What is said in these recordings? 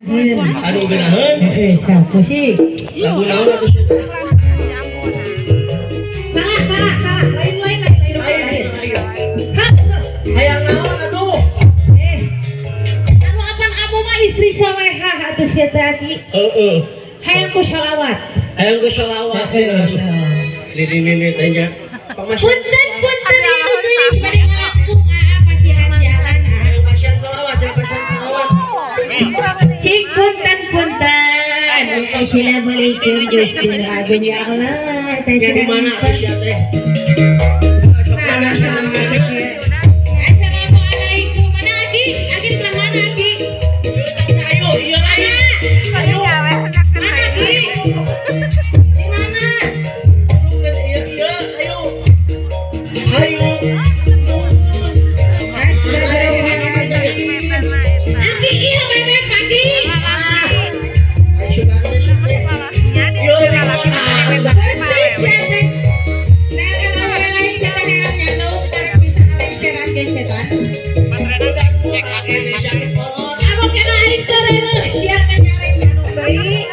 Anu geunaheun. Eh, siap musik. Lagu naon atuh sia? Salah, salah, salah. Lain, lain, lain, lain, lain. Hah? Hayang naon atuh? Eh. Anu apan amu mah istri solehah atuh sia teh, Aki. Heeh. Hayang ku sholawat. Hayang ku sholawat. Lini mimi teh nya. Punten, punten, ieu nu geulis bade ngalangkung aa pasihan jalan aa. Hayang pasihan sholawat, hayang pasihan sholawat. Cik punten, punten. Assalamualaikum Gusti Agung ya Allah. Nya di mana atuh sia teh? Assalamualaikum. Mana Aki? Aki di belah mana, Aki? Ayo, iya lain. Ayo. Mana Aki? Di mana? Iya, iya, ayo. Ayo. Aki iya bebek Aki. Iya, di mana? Pasti sia teh. Nah, kan apa lain sia teh hayang nyandung karek bisa ngalengseran ge setan. Abok kena aing teu reureuh sia teh nyarek nyandung deui.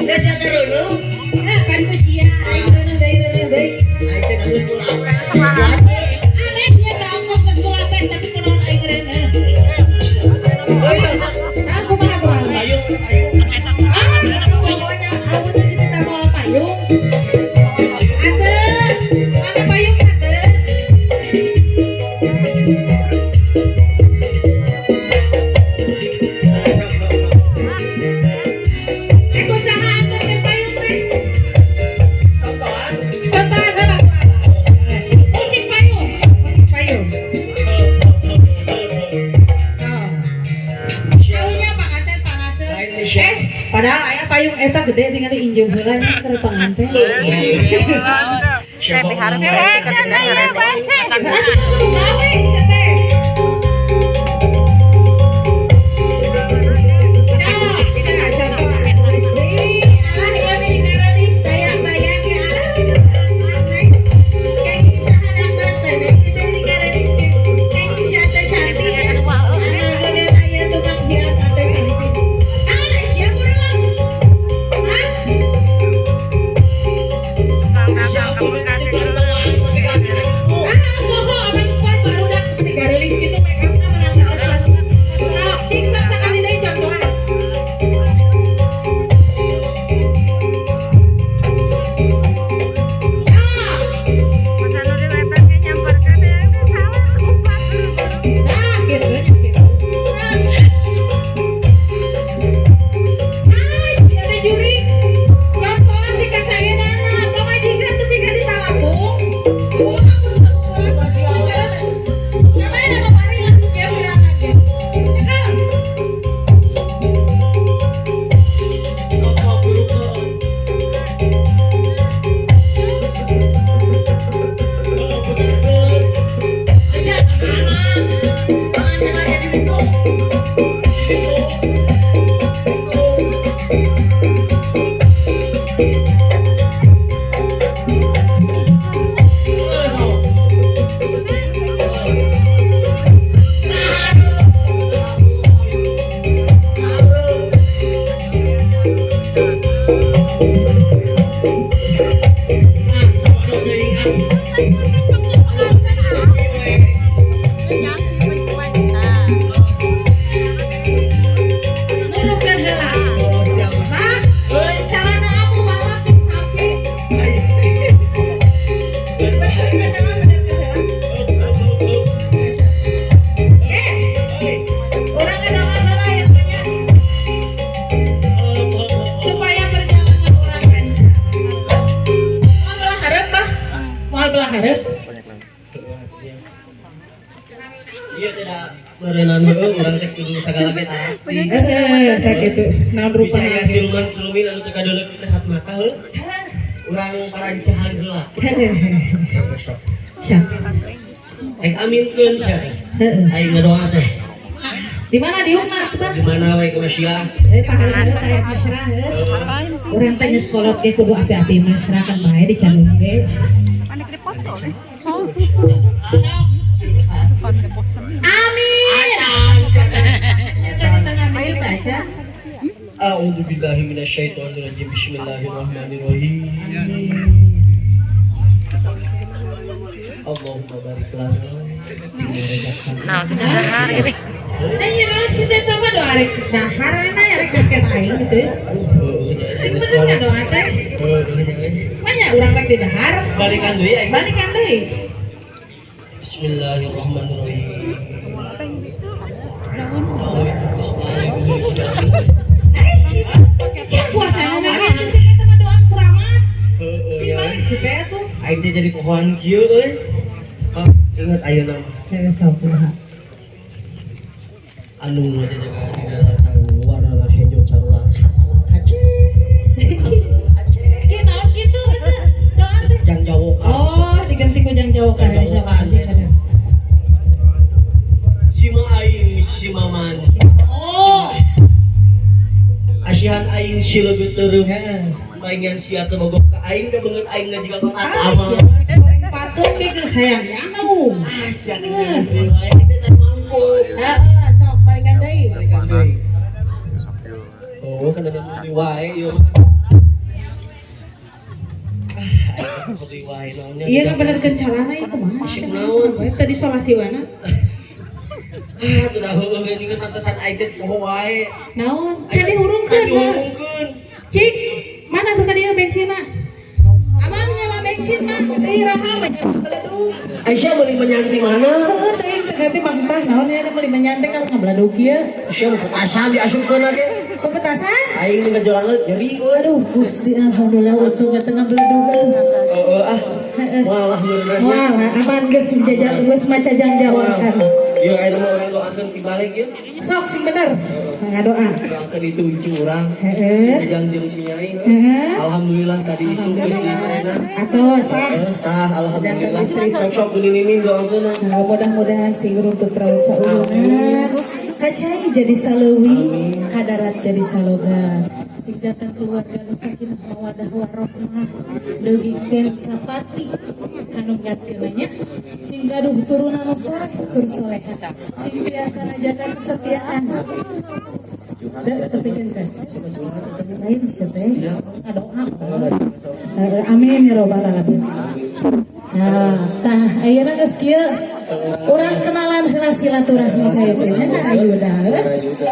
Nah, kan ku sia aing reuneuh deui reuneuh deui. Aneh dia teh ongkos ke sekolah pes tapi kunaon aing reuneuh. Nah, kumaha kumaha? Ah, pokoknya aku teh dititah bawa payung. Atuh, mana payung atuh? Eh, ku saha atuh teh payung teh? Contohan heula ku abah. Musik payung, musik payung. So. Karunya panganten panaseun. Eh, padahal aya payung eta gede tinggal injeum heula nya keur panganten. Gawe sia teh. Contohan. Nah, gitu, gitu. Nah, ada juri. Contohan di kasayeuna, pamajikan teu pika ditalapung. Oh, ampun seueur. Namanya nama pari lah nu kieu burangan ge. Cekal. Nurukeun heula. Mah, calana aku balap jeung sapi. Bener, bener, bener. Eh, urang ngadoa heula ya teh supaya perjalanan urang lancar. Moal belah hareup, Bah. Moal belah hareup. Iya tidak meureunan heueuh urang teh kudu sagala ge tarati. Heeh, kayak gitu. Naon Bisa rupana aya siluman silumin anu teu kadeuleuk kasat mata heuh. Urang parancahan heula. Siap. Aing aminkeun sia teh. Heeh. Aing ngadoa teh. Di mana di rumah tuh, Bang? Di mana we ke Masya? Eh, pahala saya pasrah heuh. Urang teh geus kolot ge kudu api-api masrah kan bae di calung ge. Amin. Acan sia teh. Sia teh di tengah minggu baca. A'udzubillahi minasyaitonirrajim. Bismillahirrahmanirrahim. Allahumma barik lana. Nah, kita dahar ini. Nah, iya sih teh sama doa rek dahar na rek deket aing gitu. Sing bener na doa teh. Banyak urang rek di dahar. Balikan deui aing. Balikan deui. Bismillahirrahmanirrahim. Cek puasana na gitu sih eta mah doa kuramas. Sing balik sih teh tuh. Aing teh jadi pohoan kieu euy. Oh, ingat ayeuna mah. Heeh, sampurna. Anu ngajaga di dalam warna hejo carla. Kieu naon kitu eta doa teh? Jang jawokan. Oh, diganti ku jang jawokan dari siapa sih? Sima aing si maman. Oh. Asihan aing si leugeut teureum. Maingan sia teu bogoh ka aing da beungeut aing ngajiga ka ama. Goreng patung di sayang ya anu. Ah, sia teh aing teh tan mampu. Heeh, sok balikan deui. Balikan deui. Oh, kana jadi wae ieu mah. Ah, aing teh wae naonnya. Iya, ngabenerkeun carana ieu kumaha? Sik naon? Tadi solasi wana. Ah, tuh dah heueuh geuningan pantesan aing teh poho wae. Naon? Can dihurungkeun. Dihurungkeun. Cik, mana tuh tadi bensinna? Amang nyala bensin mah. Euy raha mah beledug. Aisyah beli menyanti mana? Heueuh teuing teh teh mah entah naon ya meuli menyanti kalau ngabeledug ieu. Aisyah mau petasan diasupkeun ge. Pepetasan? Aing ngajolangeut nyeri euy. Aduh Gusti alhamdulillah untung teh ngabeledug atuh. Heeh ah. Malah bener. Moal aman geus jajang geus maca jang jawakan. Ieu aya mah urang doakeun si balik ieu. Sok sing bener. Ngadoa. Doakeun itu incu urang. Heeh. Jang jeung si Nyai. Heeh. Alhamdulillah tadi isu geus diistrina. Atuh sah. Sah alhamdulillah. Sok-sok geuning doakeun. Nah, mudah-mudahan sing runtut raut saulungan. Kacai jadi saleuwi, kadarat jadi saloga. Sing datang keluarga nu sakinah mawadah warahmah, leugikeun ka pati anu ngatkeun nya. Sing gaduh turunan nu soleh tur soleha. Sing biasa ngajaga kesetiaan. Da tepikeun teh. Lain sih teh. Ngadoa. Amin ya robbal alamin. Nah, tah ayeuna geus kieu. Urang kenalan heula silaturahmi ka ieu teh nya Ayuda.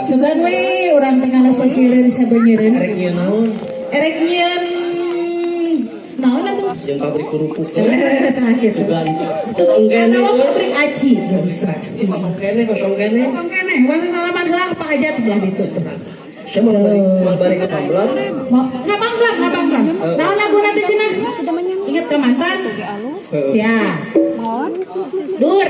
Sugan we urang teh ngalasosireun sabeunyereun. Erek nyieun naon? Erek nyieun naon atuh? Jeung pabrik kerupuk. Tah kitu. Sugan. Kosong kene pabrik aci gak bisa. Kosong kene, kosong kene. Kosong kene. Wah salaman heula Pak Hajat belah ditu tuh. Sia mau bari ka Pamblang? Ngabanglang, ngabanglang. Naon laguna teh cenah? Ingat ke mantan? Siap. Dur.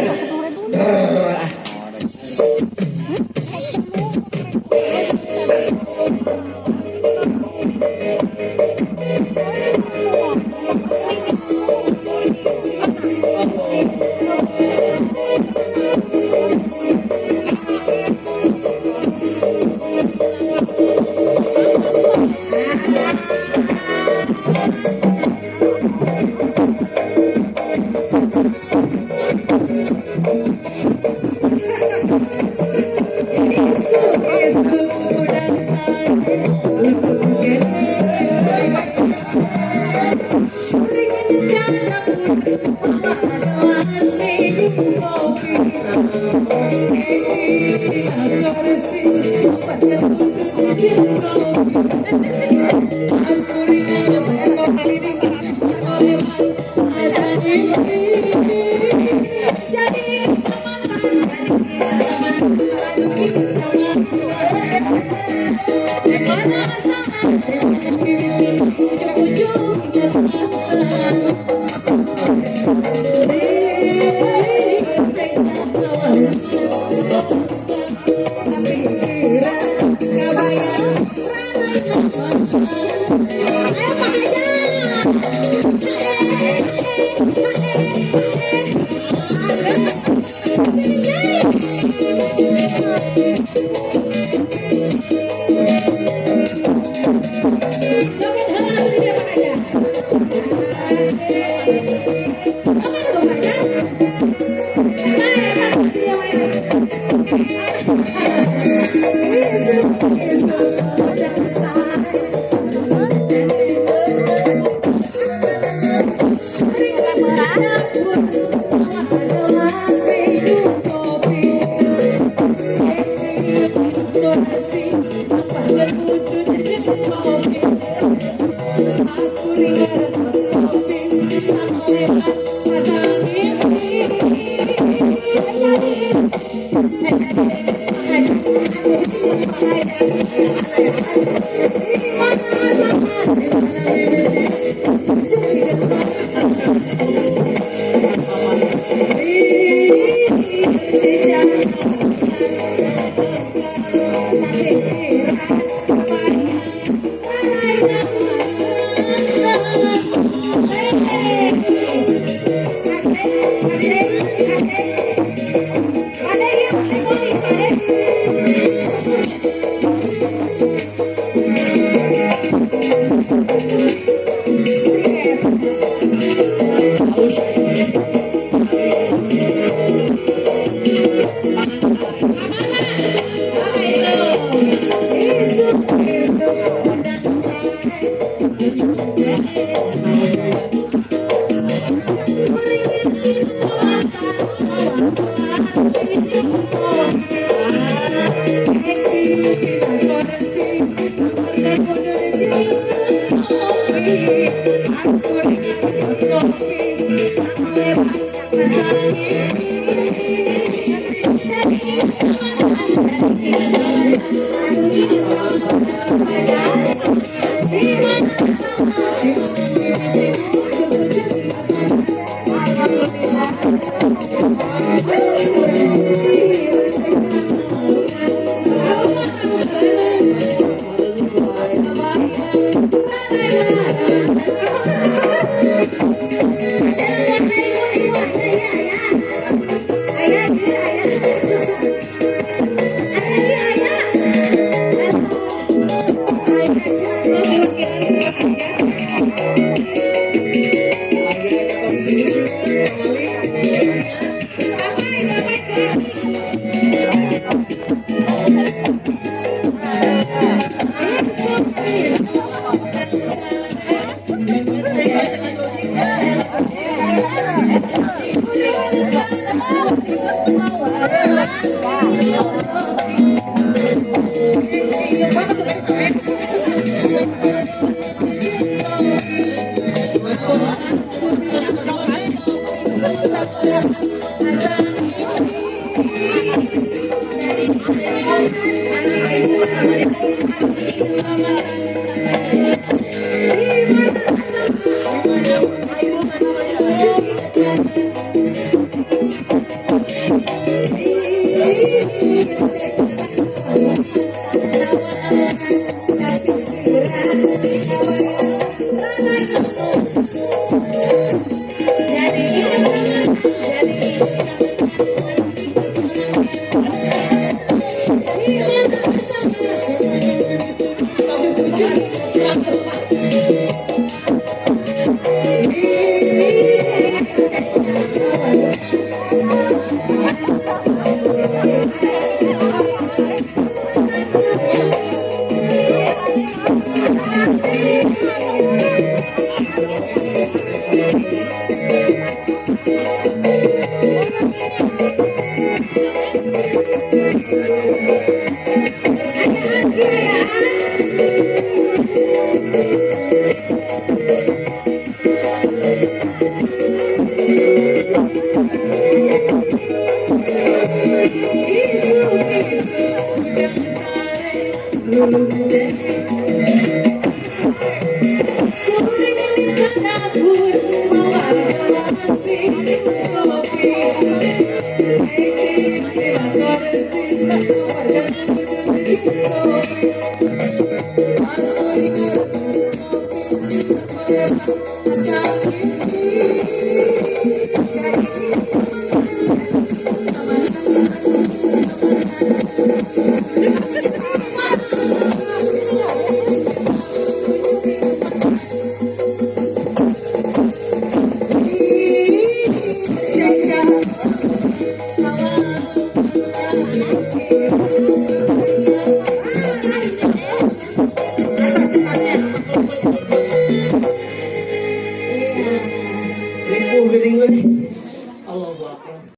Allahu Akbar.